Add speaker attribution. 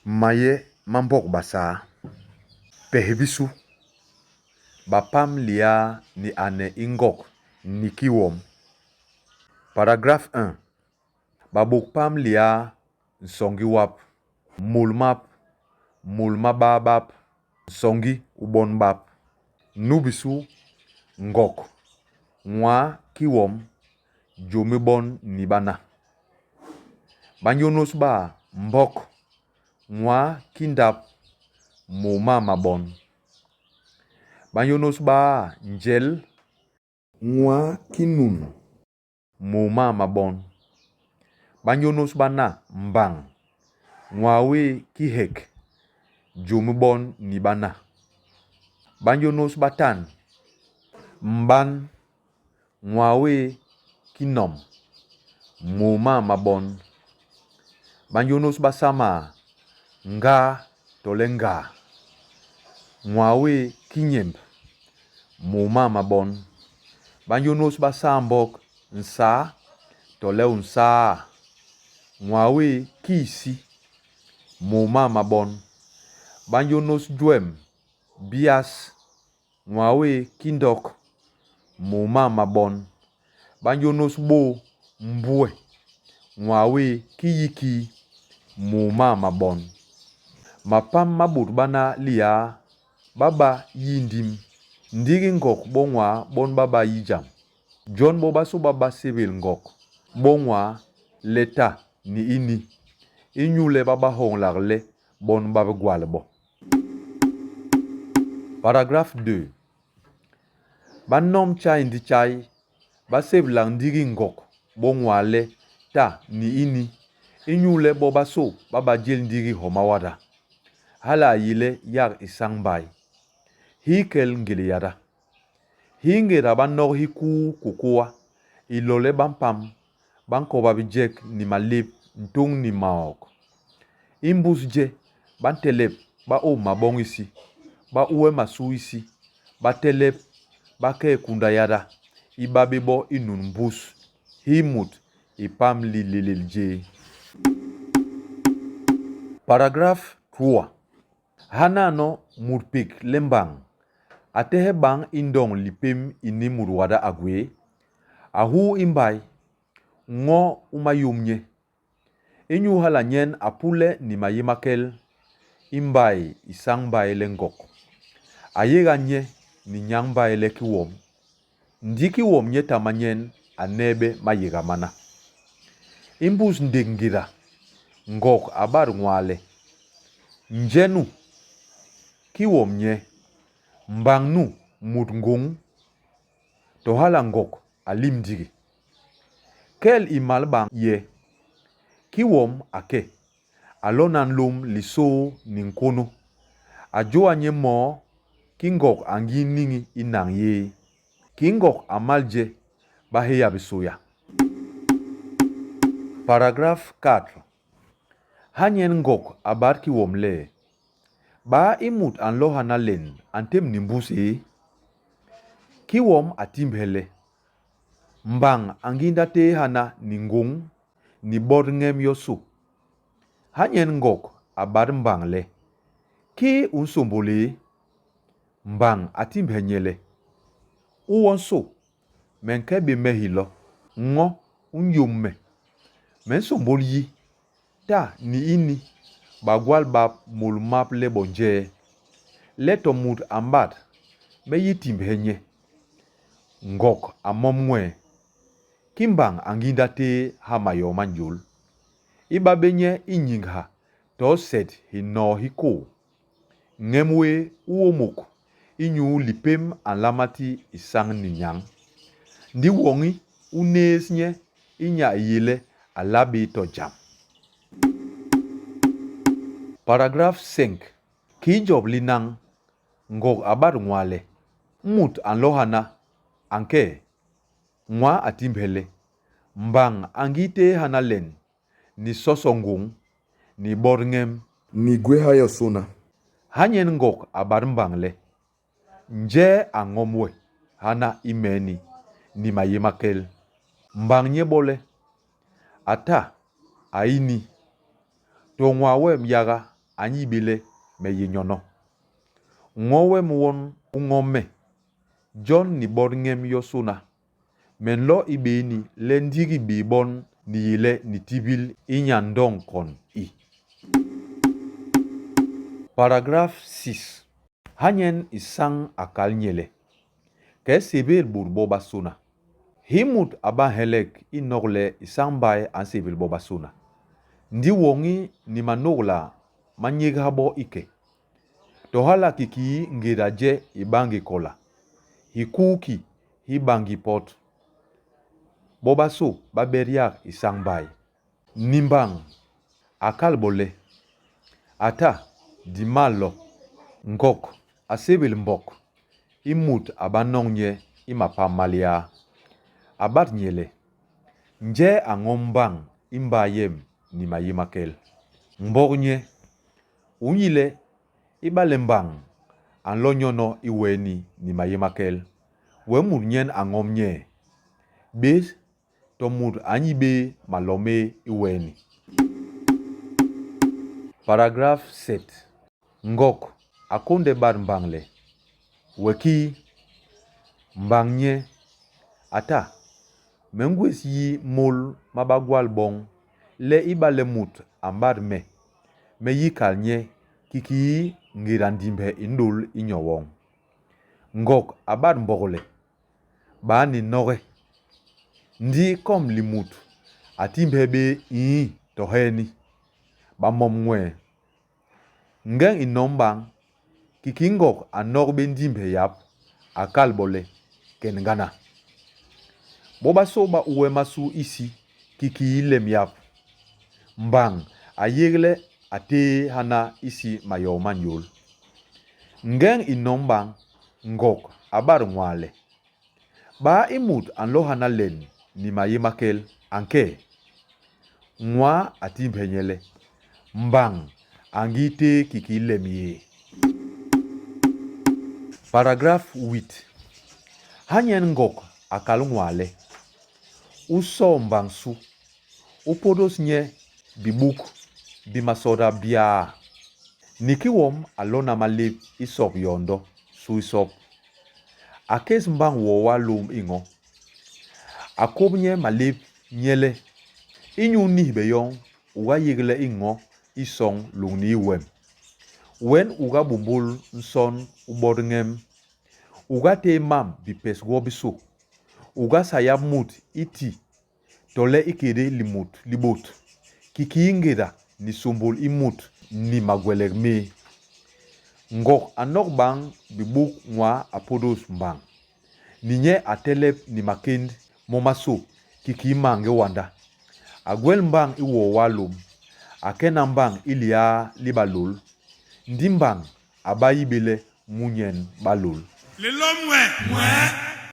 Speaker 1: Maye ma Mbok Basaa, Pes bisu, Bapam liaa ni ane i Ngog ni ki wom. Paragraphe 1, Babôk pam liaa nsongi wap, môl map, môl ma baa bap, nsongi u bon bap. Nu bisu, Ngog, nwaa ki wom, jôm i bon ni ba-na. Ba nyônôs baa, Mbok, nwaa ki ndap, môô maa ma bon. Ba nyônôs baa, Njel, nwaa ki nun, môô maa ma bon. Ba nyônôs ba-na, Mbañ, nwaa wéé ki hek, jôm i bon ni ba-na. Ba nyônôs batan, Mban, Nwaa wéé ki nom, môô maa ma bon. Ba nyônôs basamaa, ngaa tole ngaa. Nwaa wéé ki nyemb, môô maa ma bon. Ba nyônôs basaambok, nsaa tole u nsaa. Nwaa wéé ki isi, môô maa ma bon. Ba nyônôs juem, bias, Nwaa wé ki ndok, môô maa ma bon. Ba nyônôs bôô, mbue. Nwaa wé ki yikii, môô maa ma bon. Mapam ma bôt bana liaa ba ba yi ndim, ndigi ngok bo nwaa bon ba ba yi jam. Jon bobasô ba ba sébél ngok bo nwaa le ta ni ini, inyule ba ba hoñlak le bon ba bi gwal bo. Paragraphe 2. Ba nom tjai ndi tjai, ba séblak ndigi ngok bo nwaa le ta ni ini, inyule bobasô ba ba jél ndigi homa wada. Hala a yé le yak isañ mbai. Hii kel ngélé yada. Hii ngéda ba nok hikuu kôkôa, ilole ba mpam, ba nkôôba bijek ni malép ntôñ ni maok. I mbus je, ba ntelep, ba ôm maboñ isi, ba uwe masu isi, ba telep, ba kee kunda yada, ibabé bo i nun mbus hi mut ipam lilélél jéé. Paragraphe 3. Hanano mut pék le mbañ a tehe bañ i ndoñ lipém ini mut wada a gwé, a huu i mbai, ño u ma yôm nye. Inyu hala nyen a pule ni maye ma kel i mbai isañ mbai le Ngok. A yéga nye ni nyañ mbai le Kiwom. Ndi Kiwom nyetama nyen a neebe mayéga mana. I mbus ndék ngéda, Ngok a bat nwaa le, Njee nu? Kiwom nye, Mbañ nu mut ngôñ. To hala Ngok a lim ndigi. Kel i mal bañ ye, Kiwom a ke, a lona nlôm lisôô ni nkônô. A jôa nye moo ki Ngok a ngi niñi i nañ yéé. Kii Ngok a mal je, ba héya bisôya. Paragraphe 4. Ha nyen Ngok a bat Kiwom le, Baa i mut a nlo hana len a ntémb ni mbus éé? Kiwom a timbhe le, Mbañ a nginda téé hana ni ngôñ ni botñem yosô. Ha nyen Ngok a bat Mbañ le, Kii u nsômbôl éé? Mbañ a timbhe nye le, U wonsô, me nke bé me hilo, ño u nyôm me. Me nsômbôl yi, ta ni ini, bagwal bap môl map le bo njee? Le to mut a mbat, me yi timbhe nye. Ngok a mom nwee. Ki mbañ a nginda téé ha mayoo ma njôl. Ibabé nye i nyiñgha to set hi noo hi koo. Ñem wé u ômôk inyu lipém a nlama ti isañ ni nyañ. Ndi woñi u néés nye i nya i yé le a la bé to jam. Paragraphe 5. Kii Djob li nañ, Ngog a bat nwaa le, Mut a nlo hana, a nke? Nwaa a timbhe le, Mbañ a ngi téé hana len, ni soso ngôñ, ni botñem.
Speaker 2: Ni gwéha yosôna.
Speaker 1: Ha nyen Ngog a bat Mbañ le, Njee a ñom we hana i meeni ni maye ma kel? Mbañ nye bo le, A ta, a ini. To nwaa wem yaga. a nyi bé le me yé nyono. Ño wem won u ñom me, jon ni botñem yosôna, me nlo i bééni le ndigi bé bon ni yi le ni tibil i nya ndoñ kon i. Paragraphe 6. Ha nyen isañ a kal nye le, Kee sébél bôt bobasôna. Hi mut a ba nhelek i nok le isañ mbai a nsébél bobasôna. Ndi woñi ni manôgla ma nyégha bo i ke. To hala kiki ngéda je i ba ngi kola, hikuu ki hi ba ngi pot. Bobasô ba bet yak isañ mbai. Ni mbañ, a kal bo le, A ta, di mal lo. Ngok a sébél mbok i mut a ba noñ nye i mapam ma liaa. A bat nye le, Njee a ñom mbañ i mbai yem ni mayi ma kel? Mbok nye, U nyi le, ibale mbañ a nlo nyono i weeni ni mayi ma kel, wee mut nyen a ñom nye? Bés To mut a nyi bé malo mé i weeni. Paragraphe 7. Ngok a kônde bat mbañ le, We kii? Mbañ nye, A ta, me ngwés yi môl ma bagwal boñ, le ibale mut a mbat me, me yi kal nye kikii ngéda ndimbhe i nlôl i nyo woñ. Ngok a bat mbok le, Baa ni noge? Ndi kom limut a timbhe bé ii to heni. Ba mom nwee. Ngeñ i nom bañ, kiki ngok a nok bé ndimbhe yap, a kal bo le, Ken-gana. Bobasô ba uwe masu isi kiki lem yap. Mbañ a yégle a téé hana isi mayoo ma njôl. Ngeñ i nom bañ, Ngok a bat nwaa le, Baa i mut a nlo hana len ni maye ma kel, a nke? Nwaa a timbhe nye le, Mbañ a ngi téé kiki lem yé. Paragraphe 8. Ha nyen Ngok a kal nwaa le, U sôô mbañ su, u pôdôs nye bibuk bi masoda biaa. Ni ki wom a lona malép i sop yondo, su i sop. A kéés mbañ woo walôm i ño. A kôp nye malép nye le, Inyu nihbe yoñ, u ga yégle i ño i soñ lôñni i wem. Wen u ga bumbul nson u botñem. U ga téé mam bipes gwobisô. U ga sayap mut i ti tole ikédé limut li bôt, kikii ngéda ni sômbôl i mut ni magwelek mé. Ngok a nok bañ bibuk nwaa a pôdôs mbañ, ni nye a telep ni makénd momasô kikii maange wanda. A gwel mbañ i woo walôm, a kena mbañ i liaa li balôl, ndi mbañ a ba yi bé le mu nyen ba lôl.
Speaker 3: Lilôm nwee. Nwee.